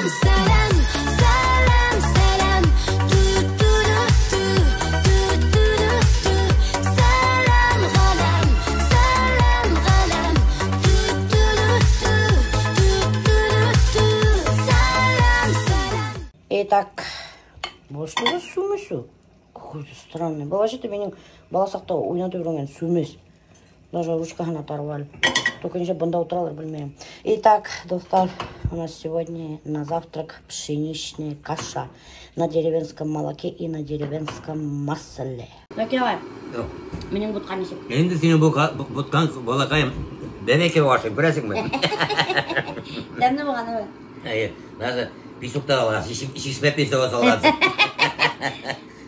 Сәләм, сәләм, сәләм. Ту-ту-ру-ту, ту-ту-ру-ту. Сәләм, ғаләм, сәләм, ғаләм. Ту-ту-ру-ту, ту-ту-ру-ту. Сәләм, сәләм. Итак, был что за сүмес? Какой-то странный. Был вообще-то минең бала саҡта уйнатып йөрөгән сүмес. Даже ручкаһын оторвали. Только нисә бында ултыралыр, белмәйем. Итак, дуҫтар, у нас сегодня на завтрак пшеничная каша на деревенском молоке и на деревенском масле. Так, давай. Минең бутҡа нисек? Инде һинең бутҡаң, балаҡайым, бәләкәй ашай, күрәһеңме? Тәмле булған, әйе. Әйе, даже песокта алған, шишмә песогы салған.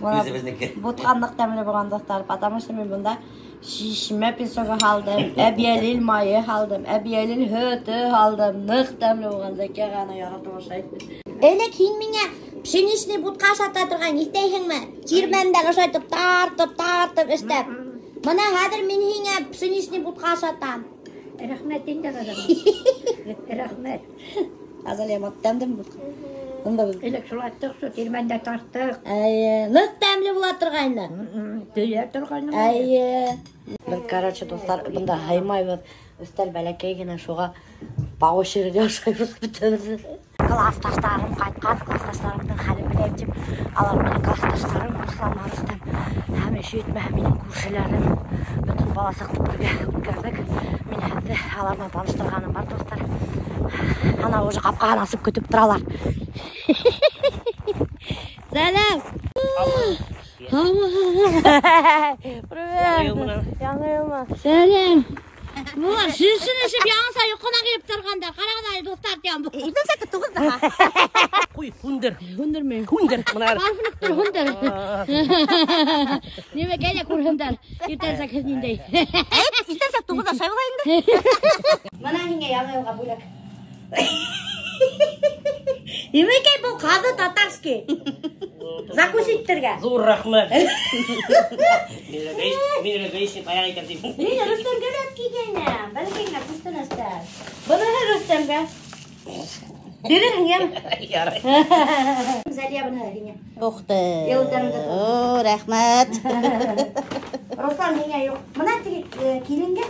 Үҙебеҙҙеке. Бутҡа ныҡ тәмле булған, дуҫтар, потому что мин бында шишмә песогы һалдым, әбйәлил майы һалдым, әбйәлил һөтө һалдым. Ныҡ тәмле булған, Зәкиә ағаны яратып ашай. Элек һин миңә пшеничный бутҡа ашата торған, иҫләйһеңме? Тирмәндән ошайтып тартып, тартып эшләп. Бына хәҙер мин һиңә пшеничный бутҡа ашатам. Рәхмәт инде, ҡыҙым. Рәхмәт. Азалия, тәмлеме бутҡа? Бында беҙ. Элек шулайттыҡ, шул тирмәндә тарттыҡ. Эйе, ныҡ тәмле була торғайны. Төйә торғайны. Эйе. Беҙ, короче, дуҫтар, бында һыймайбыҙ. Өҫтәл бәләкәй генә, шуға по очереди ашайбыҙ бөтәбеҙ. Класташтарым ҡайтҡан, класташтарымдың хәлен беләйем тип. Алар минең класташтарым, Руслан, Рөстәм. Һәм эш итмә, минең күршеләрем. Бөтөн бала саҡты бергә үткәрҙек. Мин һеҙҙе алар менән таныштырғаным бар, дуҫтар. Ана уже ҡапҡаһын асып көтөп торалар. Сәләм! Привет! Яңы йылмы? Сәләм! Булар шешенешеп яңыса йоҡонан килеп торғандар. Ҡарағыҙ әле, дуҫтар, тием. Иртән сәғәт туғыҙҙа. Ҡуй, һүндер. Һүндермәйем. Һүндер. Бына. Парфнуктыр һүндер. Нимә кәлә күрһендәр. Иртән сәғәт һеҙ ниндәй? Иртән сәғәт туғыҙҙа шай була инде. Бына һиңә яңы йылға бүләк. Нимә икән был ҡаҙы татарский? Закусить итергә. Ҙур рәхмәт. Мин гаишник аяҡ икән тип. Мин Рөстәмгә лә кигәйнем. Бәләкәй генә күстәнәстәр. Быныһы Рөстәмгә. Бирерһең, йәме? Ярай. Зәлиә, быныһы һиңә. Ух ты. Йылдырымды. О, рәхмәт. Руслан, һиңә юҡ. Бына теге киленгә.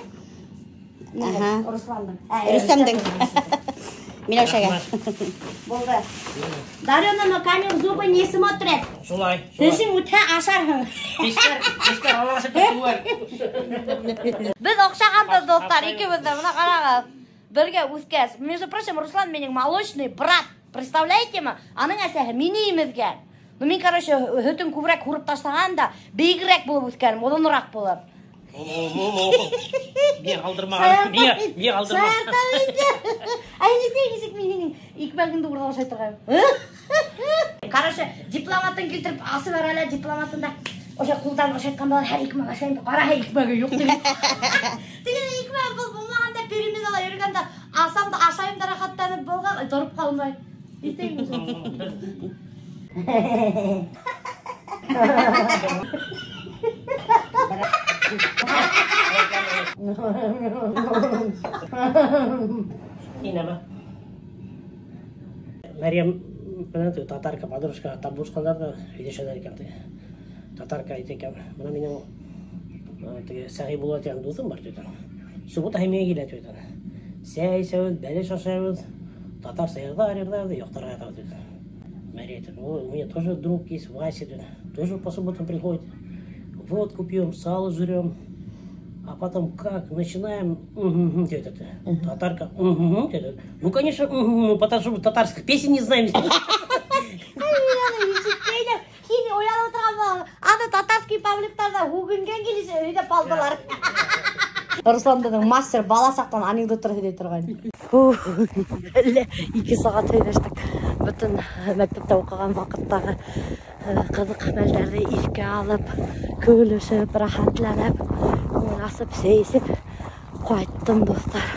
Аһа. Русландың. Рөстәмдең. Миләүшәгә. Булды. Дарьяна, но камер зубы не смотрит. Шулай, шулай. Тешең үтһә ашарһың. Тештәр, тештәр алашып түгел. Беҙ оҡшағанбыҙ, дуҫтар, икебеҙ ҙә. Бына ҡарағыҙ. Бергә үҫкәс. Между прочим, Руслан минең молочный брат. Представляете ме? Аның әсәһе мине имеҙгән. Ну, мин, короче, һөтөн күберәк һурып ташлаған да, бейегерәк булып үҫкәнем, оҙонораҡ булып. Миңә ҡалдырмаған, миңә ҡалдырмаған. Шаяртам инде. Ай, ни тиң, нисек мин һинең икмәгеңде урлап ашай торғайным? Короче, дипломатын килтереп асып бара әле, дипломатын да ошо ҡулдан ашайтҡан балалар һәр икмәк ашайым, ҡара, икмәге юҡ тигән. Тигән икмәк был булмағанда переменала йөрөгәндә асам да ашайым да рәхәтләнеп булған, тороп ҡалмай. Итәйме? Инәмә. Мәрйәм менән теге татарка подружка табышҡандар ҙа һөйләшәләр икән теге. Татарка әйтә икән, бына минең теге Сәғи Булат тигән дуҫым бар тигән. Суббота һәм миңә килә тигән. Сәй эсәбеҙ, бәлеш ашайбыҙ, татарса йырҙар йырлайбыҙ, йоҡтарға ятабыҙ тигән. Мәрйә әйтә, о, у меня тоже друг есть, Вася, тигән, тоже по субботам приходит. Водку пьем, сало жрем. А потом как начинаем, это, татарка, это. Ну, конечно, потому что татарских песен не знаем. Аны татарский пабликтарҙа һүгенгән килеш өйҙә ҡалдылар. Руслан беҙҙең мастер бала саҡтан анекдоттар һөйләй торған. Әллә 2 сәғәт һөйләштек. Бөтөн мәктәптә уҡыған ваҡыттағы ҡыҙыҡ мәлдәрҙе иҫкә алып, көлөшөп, рәхәтләнеп, күңел асып, сәй эсеп ҡайттым, дуҫтар.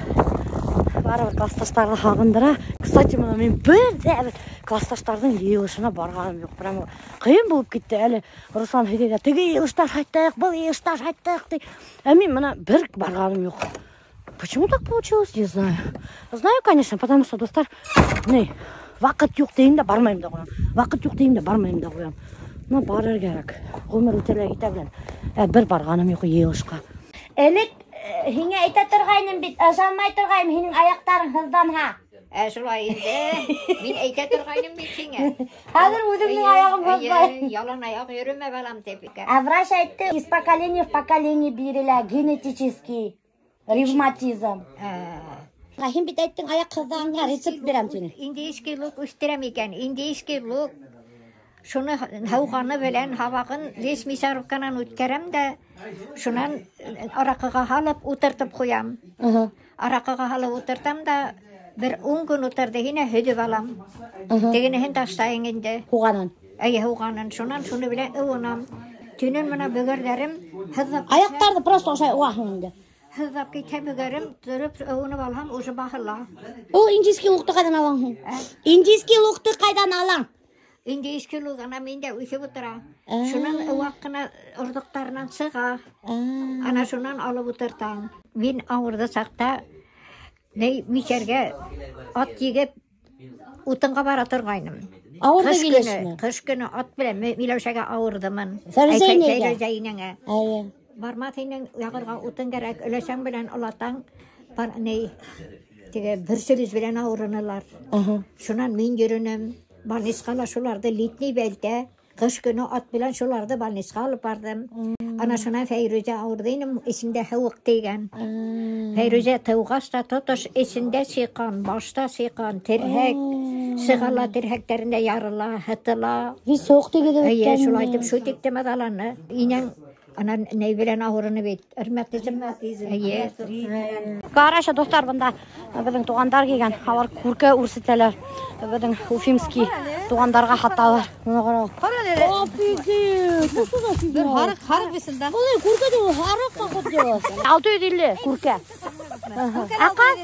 Барыбер класташтарҙы һағындыра. Кстати, бына мин бер ҙә бер класташтарҙың йыйылышына барғаным юҡ. Прямо ҡыйын булып китте әле. Руслан һөйләй ҙә, теге йыйылышта ҡайттыҡ, был йыйылышта ҡайттыҡ ти. Ә мин бына бер барғаным юҡ. Почему так получилось, не знаю. Знаю, конечно, потому что, дуҫтар, ни, Ваҡыт юҡ тейем дә бармайым да ҡуям. Ваҡыт юҡ тейем дә бармайым да ҡуям. Но барыр кәрәк. Ғүмер үтә лә китә беләм. Бер барғаным юҡ йыйылышҡа. Элек һиңә әйтә торғайным бит, ышанмай торғайным, һинең аяҡтарың һыҙҙанһа. Шулай инде. Мин әйтә торғайным бит һиңә. Хәҙер үҙемдең аяғым һыҙлай. Ялан аяҡ йөрөмә, балам, тип. Ә врач әйтте, из поколения в поколение бирелә, генетический ревматизм. Һин бит әйттең, аяҡ һыҙлағанға рецепт бирәм тине. Индийский лук үҫтерәм икән. Индийский лук шуны һыуғаны белән һабағын лес мясорубканан үткәрәм дә, шунан араҡыға һалып ултыртып ҡуям. Араҡыға һалып ултыртам да, бер 10 көн ултырҙы, һине һөҙөп алам. Тегенеһен ташлайың инде. Һуғанын. Эйе, һуғанын. Шунан шуны белән ыуынам. Төнөн мына бөгөрҙәрем һыҙлап Аяҡтарҙы просто ошай уаһың инде. Һыҙлап китһә бөгөрөм, тороп ыуынып алһам, уже баһыла. Ул индийский лукты ҡайҙан алаң һуң? Индийский лукты ҡайҙан алаң? Индийский лук ана миндә үҫеп ултыра. Шунан ваҡ ҡына орҙоҡтарынан сыға. Ана шунан алып ултыртам. Мин ауырҙы саҡта ней мишәргә ат егеп утынға бара торғайным. Ауырҙы Ҡыш килешме? көнө, ҡыш көнө ат белән Миләүшәгә ауырҙымын. Фәрүзә инәгә? Фәрүзә инәңә. Эйе. Бармаҫ инең, яғырға утын кәрәк, өләсәң белән олатаң, бар, ней, теге бөрсөлөс белән ауырынылар. Шунан мин йөрөнөм. Больницаға ла шуларҙы литний бәлтә. Ҡыш көнө ат белән шуларҙы больницаға алып барҙым. Ана шунан Фәйрүзә ауырҙы инем, эсендә һыуыҡ тейгән. Фәйрүзә тыуғас та тотош эсендә сыйҡан, башта сыйҡан, терһәк, сығала, терһәктәрендә ярыла, һытыла. Бит һыуыҡ тейгеҙеп Эйе, үткән. шулай итеп, шул тиктем аҙаланы. Инәң ана ней белән ауырыны бит, ревматизм. Эйе. Короче, дуҫтар, бында беҙҙең туғандар килгән. Алар күркә үрсетәләр. Беҙҙең уфимский туғандарға һаталар. Бына ҡара. Офигеть! Был что за фигня? Һарыҡ, һарыҡ бесендә. Был ни, күркә тип, һарыҡ походу делать. 650 күркә. Ә ҡаҙ?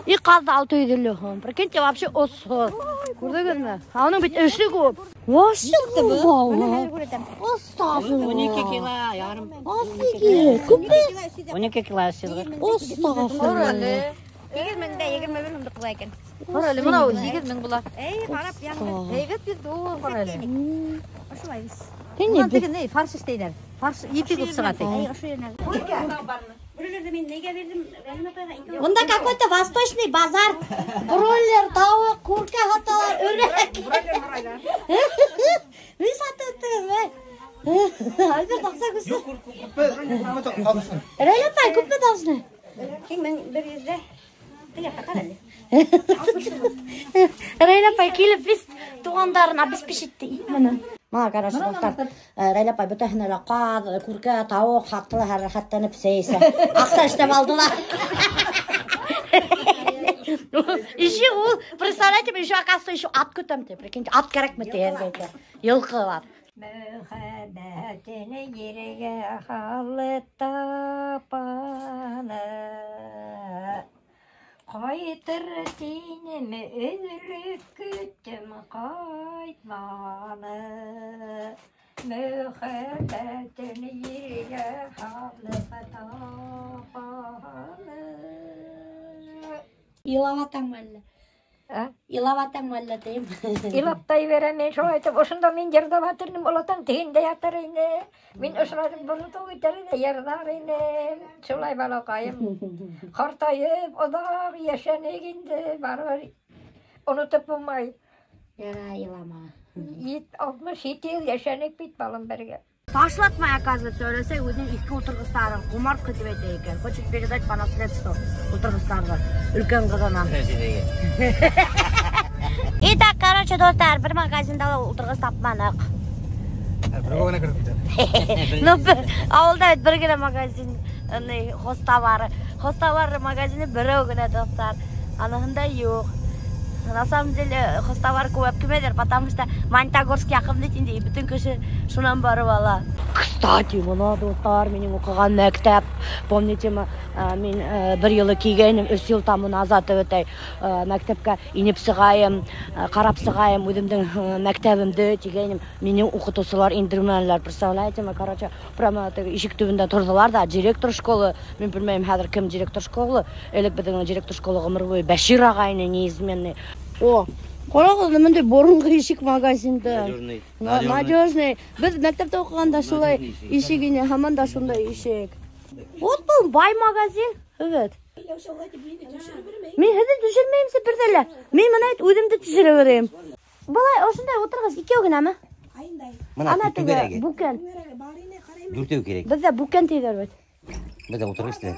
И ҡаҙ ҙа 650 һум. Прикиньте, вообще осһоҙ. Күрҙегеҙме? Ә уның бит эше күп. Вообще күп. Астағфирулла. 12 кило ярым. Офигеть! Күпме? 12 кило силғыр. Астағфирулла. Һигеҙ мең дә егерме бер һумдыҡ була икән. Ҡара әле, мынау 8 мең була. Эй, ҡарап яңы. Һәйбәт бит ул, ҡара әле. Ошолай бит. Һин Унан ни? теге ни, фарш эшләйҙәр. Фарш ите күп сыға ти. Эй, ошо еренән. Бында какой-то восточный базар. Бройлер, тауыҡ, күркә һаталар, өрәк. Ни сатып үттегеҙ, бәй? Альберт, аҡса күсте. Юҡ, күпме ҡалсын? Рәйлә апай, күпме должны? 2100 ҙә. Теге ҡара әле. Рәйлә апай килеп весь туғандарын обеспечить итте ит менән. Мына, короче, дуҫтар, Рәйлә апай бөтәһенә лә ҡаҙ, күркә, тауыҡ һатты ла, рәхәтләнеп сәй эсә. Аҡса эшләп алды ла. Еще ул, представляете, еще, оказывается, еще ат көтәм ти. Прикиньте, ат кәрәкме ти һеҙгә әйтә. Йылҡы бар. Мөхәббәтен ергә һалып тапаны. Ҡайтыр тинем, өҙөлөп көттөм, ҡайтманы. Мөхәббәтен ергә һалып тапаны. Илаватаңмы әллә? Ә? Илаватаңмы әллә тейем? Илап та ебәрәм мин шулай итеп. Ошонда мин йырҙап ятыр инем, олатаң тегендә ятыр ине. Мин ошолай итеп борон итер ине, йырҙар инем. Шулай балаҡайым. Ҡартайып, оҙаҡ йәшәнек инде, барыбер онотоп булмай. Ярай, илама. 67 йыл йәшәнек бит балам бергә. Ташлатмай, оказывается, өләсәй үҙенең иҫке ултырғыстарын ҡомартҡы тип әйтә икән. Хочет передать по наследству ултырғыстарҙы өлкән ҡыҙына. Итак, короче, дуҫтар, бер магазинда ла ултырғыс тапманыҡ. Берәү генә кереп китә. Ну, ауылда бит бер генә магазин, ни, хозтовары. Хозтовары магазины берәү генә, дуҫтар. Аныһында юҡ. На самом деле, хозтовар күп килмәйҙер, потому что Магнитогорск яҡын бит инде, бөтөн кеше шунан барып ала. Кстати, бына, дуҫтар, минең уҡыған мәктәп. Помните, мин бер йылы килгәйнем, 3 йыл тому назад тип әйтәй, мәктәпкә инеп сығайым, ҡарап сығайым үҙемдең мәктәбемде тигәйнем. Мине уҡытыусылар индермәнеләр, представляете, короче, прямо теге ишек төбөндә торҙолар ҙа, директор школы, мин белмәйем хәҙер кем директор школы, элек беҙҙең директор школы ғүмер буйы Бәшир ағай ине, неизменный. О, Ҡарағыҙ, бындай боронғо ишек магазинда. Надежный. Надежный. Беҙ мәктәптә уҡығанда шулай ишек ине, һаман да шундай ишек. Вот был бай магазин. Evet. Мин һеҙҙе төшөрмәйем бер ҙә. Мин бына үҙемде төшөрә берәйем. Былай ошондай ултырғыс икәү генәме? Мына Ана теге түгәрәге. бүкән. Дүртәү кәрәк. Беҙҙә бүкән тиҙәр бит. Беҙҙә ултырғыс тиҙәр.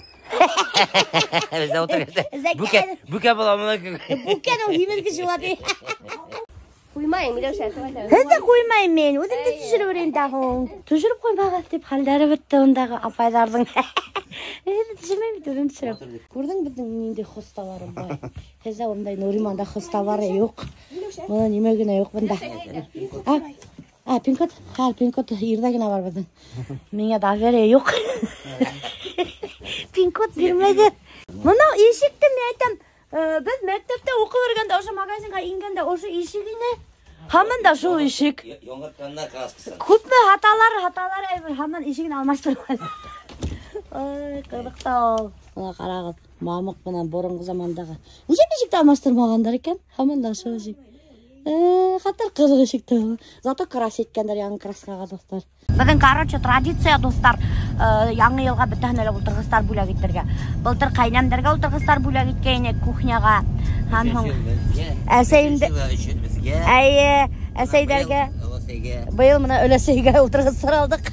Беҙҙә ултырғыс. Бүкән, бүкән була бына. Бүкән ул һимеҙ кеше була ти. Ҡуймайым, Миләүшә. Һеҙҙе ҡуймайым мин, үҙемде төшөрөп берәйем тағы. Төшөрөп ҡуймағыҙ тип хәлдәре бөттө ундағы апайҙарҙың. Һеҙҙе төшөрмәйем бит, үҙем төшөрәм. Күрҙең беҙҙең ниндәй хосталарым бар. Һеҙҙә ундай Нуриманда хосталары юҡ. Бына нимә генә юҡ бында. А, пин-код? Ха, пин-код ирҙә генә бар беҙҙең. Миңә доверие юҡ. Пин-код бирмәйҙәр. Бына ишекте мин әйтәм, беҙ мәктәптә уҡып йөрөгәндә, ошо магазинға ингәндә ошо ишек ине. Һаман да шул ишек. Яңыртҡандар краскасын. Күпме хаталар әйбер, һаман ишеген алмаштырмай. Ай, ҡыҙыҡ та ул. Бына ҡарағыҙ, мамыҡ менән боронғо замандағы. Нисә ишекте алмаштырмағандар икән? Һаман да шул ишек. Хәтәр ҡыҙыҡ ишек тә ул. Зато крас иткәндәр яңы краскаға, дуҫтар. Беҙҙең, короче, традиция, дуҫтар, яңы йылға бөтәһенә лә ултырғыстар бүләк итергә. Былтыр ҡәйнәмдәргә ултырғыстар бүләк иткәйне кухняға. Һәм һуң әсәйемде Әйе, әсәйҙәргә. Быйыл бына өләсәйгә ултырғыстар алдыҡ.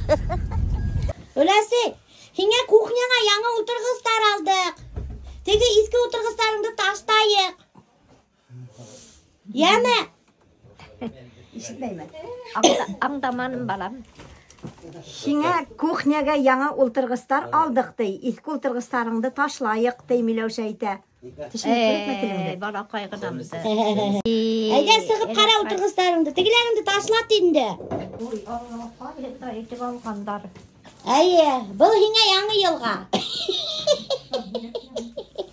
Өләсәй, һиңә кухняға яңы ултырғыстар алдыҡ. Теге иҫке ултырғыстарыңды ташлайыҡ. Йәме? Ишетмәйме? Аңдаманым, балам. Һиңә кухняға яңы ултырғыстар алдыҡ ти, иҫке ултырғыстарыңды ташлайыҡ ти, Миләүшә әйтә. Балаҡай ғынамды. Әйҙә сығып ҡара ултырғыстарыңды, тегеләреңде ташлат инде. Ой, Аллаҡай, итеп алғандар. Әйе, был һиңә яңы йылға.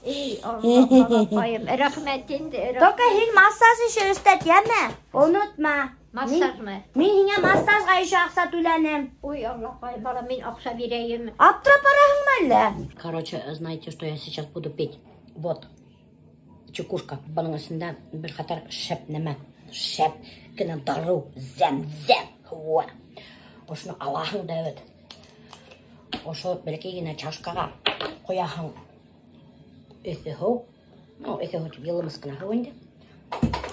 Ey, Алла, балаҡайым, рәхмәт инде. Только һин массаж еще өҫтәт, йәме? Онотма. Массажмы? Мин һиңә массажға еще аҡса түләнем. Ой, Аллаҡай, бала, мин аҡса бирәйем. Аптырап бараһыңмы әллә? Короче, знаете, что я сейчас буду пить? Вот, чекушка. Бының эсендә бер хәтәр шәп нәмә. Шәп кенә дарыу, зәм-зәм. Һыуы. Ошоно алаһың да бит. Ошо бәләкәй генә чашкаға ҡуяһың эҫе һыу. Ну, эҫе һыу тип йылымыс ҡына һыу инде.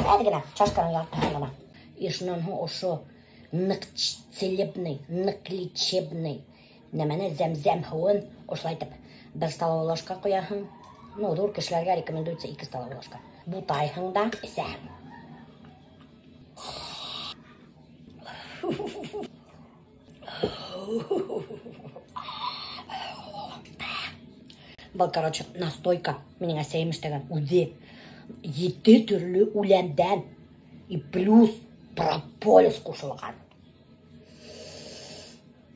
Әҙ генә, чашканың яртыһын ғына. И шунан һуң ошо ныҡ целебный, ныҡ лечебный нәмәне, зәм-зәм һыуын ошолай итеп бер столовый ложка ҡуяһың. Ну, ҙур кешеләргә рекомендуется 2 столовый ложка. Бутайһың да эсәһең. Был, короче, настойка. Минең әсәйем эшләгән үҙе 7 төрлө үләндән и плюс прополис ҡушылған.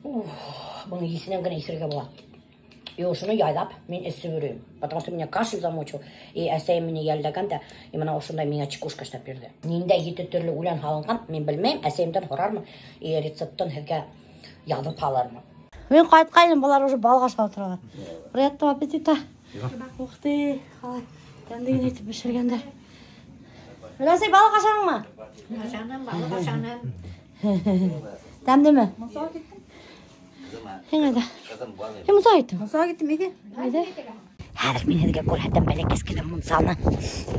Бының еҫенән генә иҫергә була. И ошоно яйлап мин эсеп йөрөйөм. Потому что меня кашель замучил. И әсәйем мине йәлләгән дә, и бына ошондай миңә чекушка эшләп бирҙе. Ниндәй 7 төрлө үлән һалынған, мин белмәйем. Әсәйемдән һорармын и рецептын һеҙгә яҙып һалырмын. Мин ҡайтҡайным, былар уже балға шалтыраған. Приятного аппетита. Ух ты, ҡалай тәмле генә итеп бешергәндәр. Өләсәй, балыҡ ашаныңмы? Ашаным, балыҡ ашаным. Тәмлеме? Һин ҡайҙа? Һин мунсаға киттең? Мунсаға киттем, әйҙә. Әйҙә. Хәҙер мин һеҙгә күрһәтәм бәләкәс кенә мунсаны.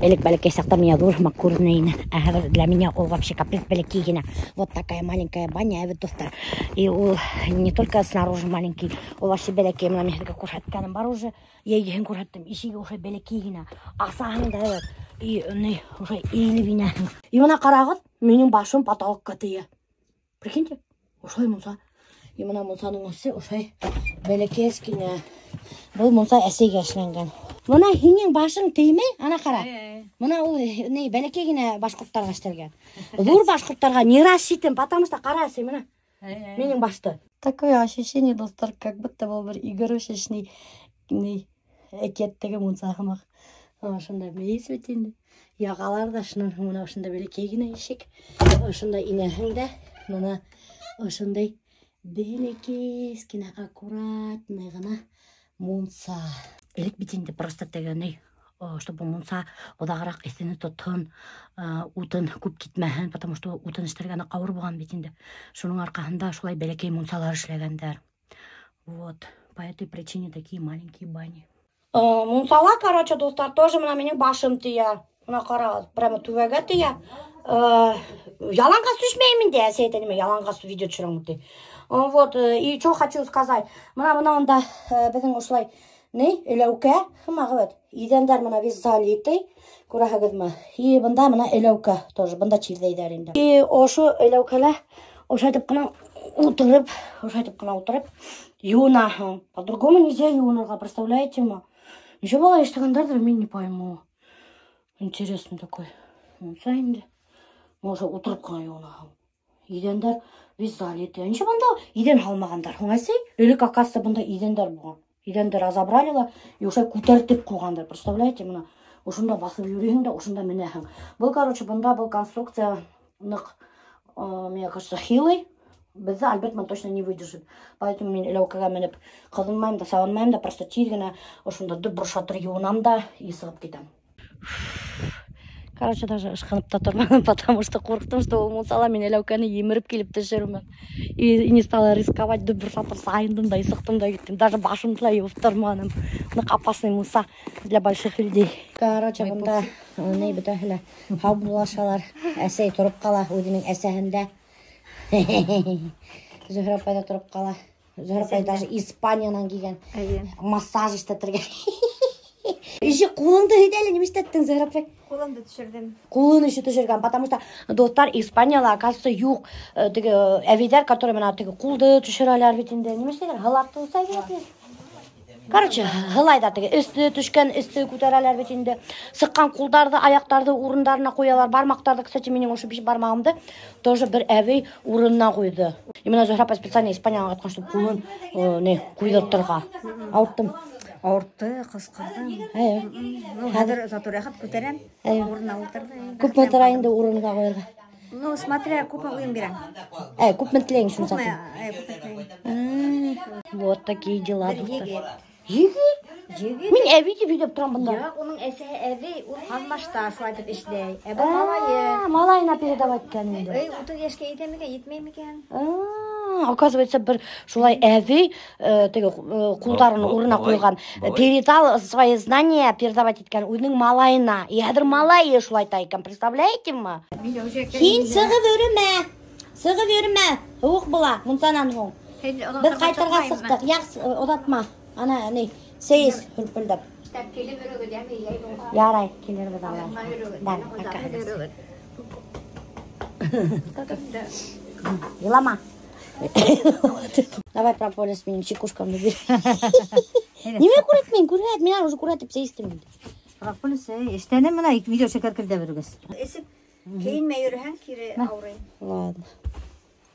Элек бәләкәй саҡта миңә ҙур һымаҡ күренә ине. Ә хәҙер для меня ул вообще капец бәләкәй генә. Вот такая маленькая баня, әбет, дуҫтар. И ул не только снаружи маленький, ул вообще бәләкәй. Бына мин һеҙгә күрһәткәнем бар уже. Йәйгеһен күрһәттем. Ишеге уже бәләкәй генә. Асаһың да, әбет. И ни, уже эйелеп инәһең. И бына ҡарағыҙ, минең башым потолокка тейә. Прикиньте, ошолай мунса. И бына мунсаның эсе ошолай бәләкәс кенә. Был мунса әсәйгә эшләнгән. Бына һинең башың теймәй, ана ҡара. Бына ул ни бәләкәй генә башҡорттарға эшләнгән. Ҙур башҡорттарға не рассчитан, потому что ҡара әсәй, бына. Минең башты. Такое ощущение, дуҫтар, как будто был бер игрушечный ни әкиәттәге мунса һымаҡ. Ошонда мейес бит инде. Яғалар ҙа шунан һуң бына ошонда бәләкәй генә ишек. Ошонда инәһең дә, бына ошондай бәләкәс кенә, аккуратный ғына мунса. Элек бит инде просто теге ни Чтобы мунса оҙағыраҡ эҫене тотһон, утын күп китмәһен, потому что утын эшләргә ныҡ ауыр булған бит инде. Шуның арҡаһында шулай бәләкәй мунсалар эшләгәндәр. Вот, по этой причине такие маленькие бани. Мунсала, короче, дуҫтар, тоже мына минең башым тейә. Мына ҡарағыҙ, прямо түбәгә тейә. Яланғас төшмәйем инде, әсәй әйтә, нимә яланғас видео төшөрәм ти. Вот, и что хочу сказать. Мына унда беҙҙең ошолай ни, эләүкә, һымағы бит. Иҙәндәр мына весь залитый, күрәһегеҙме? И бында мына эләүкә тоже, бында чирҙәйҙәр инде. И ошо эләүкәлә ошайтып ҡына ултырып, ошайтып ҡына ултырып йыуынаһың. По-другому нельзя йыуынырға, представляете ма? Ничего была эшләгәндәрҙер, мин не пойму. Интересный такой. Мунса инде. Может, ултырып ҡына йыуынаһың. Иҙәндәр весь залитый. Ничего бында иҙән һалмағандар. Һуң әсәй? Элек, оказывается, бында иҙәндәр булған. Иҙәнде разобрали ла и ошолай күтәртеп ҡуйғандар. Представляете, мына ошонда баҫып йөрөйһөң дә, ошонда менәһең. Был, короче, бында был конструкция ныҡ, мне кажется, хилый. Беҙҙе Альберт точно не выдержит. Поэтому мин эләүкәгә менеп ҡыҙынмайым да, сабынмайым да, просто тиҙ генә ошонда дөп шатыр йыуынам да и сығып китәм. Короче, даже ышҡынып та торманым, потому что ҡурҡтым, что ул мунсала мин эләүкәне емереп килеп төшөрмөн. И не стала рисковать, дөп шатыр сайындым да и сыҡтым да киттем. Даже башымды ла йыуып торманым. Ныҡ опасный мунса для больших людей. Короче, бында ни бөтәһе лә һау булашалар. Әсәй тороп ҡала үҙенең әсәһендә. Зөһрә апай ҙа тороп ҡала. Зөһрә апай даже Испаниянан килгән. Массаж эшләтергә. Еще ҡулыңды һөйҙә әле, нимә эшләттең, Зөһрә апай? Ҡулымды төшөрҙөм. Ҡулын еще төшөргән, потому что дуҫтар Испанияла, оказывается, юҡ теге әбейҙәр, которые мына теге ҡулды төшөрәләр бит инде. Нимә эшләйҙәр? Һылатты әбейҙәр. Короче, һылай ҙа теге өҫтө төшкән, өҫтө күтәрәләр бит инде. Сыҡҡан ҡулдарҙы, аяҡтарҙы урындарына ҡуялар, бармаҡтарҙы, кстати, минең ошо биш бармағымды тоже бер әбей урынына ҡуйҙы. И мына Зөһрә апай специально Испанияға ҡайтҡан, чтобы ҡулын не ҡуйҙыртырға. Ауырттым. Ауыртты, ҡысҡырҙым. Эйе. Ну, хәҙер зато рәхәт күтәрәм. Урынына ултырҙы. Күпме тора инде урынға ҡуйырға? Ну, смотря күпме уйың бирәм. Күпме теләйһең шуны Күпме, сатып? күпме теләйем. Вот такие дела, Бер дуҫтар. егет. Егет? Егет? Мин әбей тип һөйләп торам бында. Юҡ, уның әсәһе әбей, ул Ҡаҙмашта шулай итеп эшләй. Ә был малайы. Малайына передавать иткән инде. Эй, 30 йәшкә етәме икән, етмәйме икән? Оказывается, бер шулай әбей, теге ҡулдарын урынына ҡуйған, передал свои знания, передавать иткән үҙенең малайына. И хәҙер малайы шулай итә икән, представляете ме? Һин сығып йөрөмә. Сығып йөрөмә. Һыуыҡ була, мунсанан һуң. Беҙ ҡайтырға сыҡтыҡ. Яҡшы, оҙатма. Ана, ни, сейес һөрпөлдәп. Ярай, килербеҙ алай. Да, пока. Илама. Давай прополис минең чекушкамды бир. Нимә күрәтмәйем? Күрәт, мин уже күрәтеп сәй эстем инде. Прополис, эштәне мына видео шәкәр керҙә бирегеҙ. Эсеп, кейенмәй йөрөһәң, кире ауырый. Ладно.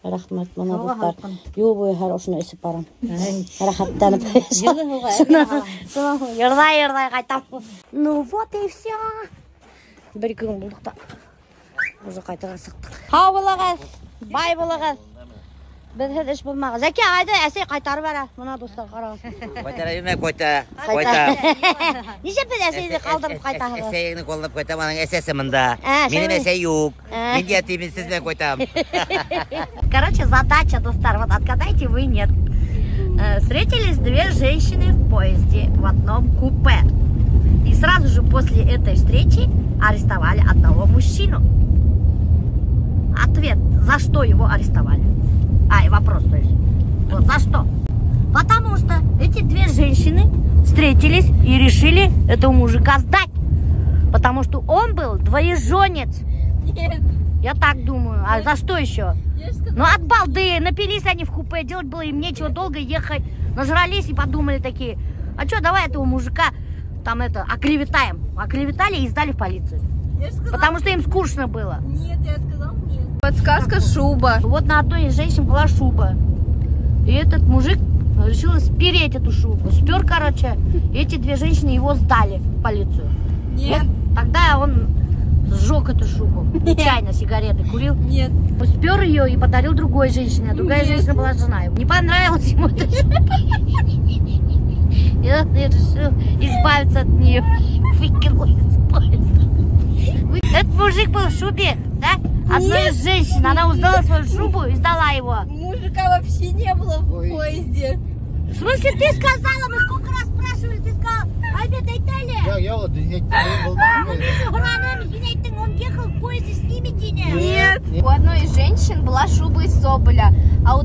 Рәхмәт, мына Һыуға дуҫтар. һалҡын. Юл буйы һәр ошоно эсеп барам. Эй. Рәхәтләнеп. Йылы һыуға, Шунан һуң йырҙай-йырҙай ҡайтам. Ну вот и все. Бер ике көн булдыҡ та. Уже ҡайтырға сыҡтыҡ. Һау булығыҙ, бай булығыҙ. Беҙһеҙ эш булмағыҙ. Зәки ағайҙы әсәй ҡайтарып бара. Мына дуҫтар, ҡарағыҙ. Ҡайтара бирмә, ҡайта. Ҡайта. Ҡайта. Нисә беҙ әсәйҙе ҡалдырып ҡайтаһығыҙ? Әсәйеңде ҡалдырып ҡайтам, аның әсәсе мында. Шулай. Минең әсәй юҡ. Ә. Мин дә әтеймен, һеҙ менән ҡайтам. Короче, задача, дуҫтар, вот отгадайте вы, нет. Встретились две женщины в поезде в одном купе. И сразу же после этой встречи арестовали одного мужчину. Ответ, за что его арестовали? А, и вопрос, то есть. Вот за что? Потому что эти две женщины встретились и решили этого мужика сдать. Потому что он был двоеженец. Нет. Я так думаю. А за что еще? Я же сказала. Ну от балды, напились они в купе, делать было им нечего, долго ехать. Нажрались и подумали такие, а чё, давай этого мужика там это, оклеветаем. Оклеветали и сдали в полицию. Я же сказала. Потому что им скучно было. Нет, я сказала нет. Подсказка шуба. Вот на одной из женщин была шуба. И этот мужик решил спереть эту шубу. Спер, короче, эти две женщины его сдали в полицию. Нет. Вот тогда он сжег эту шубу. Нечаянно сигареты курил. Нет. Спер ее и подарил другой женщине. А другая Нет. женщина была жена его. Не понравилось ему эта шуба. И он решил избавиться от нее. Выкинул из поезда. Этот мужик был в шубе, да? Одной из женщин. Она узнала свою шубу и сдала его. Мужика вообще не было в поезде. В смысле, ты сказала? Мы сколько раз спрашивали, ты сказала, Альберт Айталия. Я вот Он ехал в поезде с ними, Диня. Нет. У одной из женщин была шуба из соболя, а у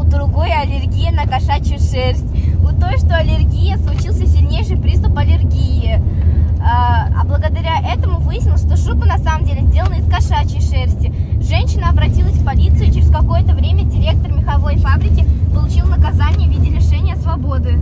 другой аллергия на кошачью шерсть. У той, что аллергия, случился сильнейший приступ аллергии. А благодаря этому выяснилось, что шуба на самом деле сделана из кошачьей шерсти. Женщина обратилась в полицию, и через какое-то время директор меховой фабрики получил наказание в виде лишения свободы.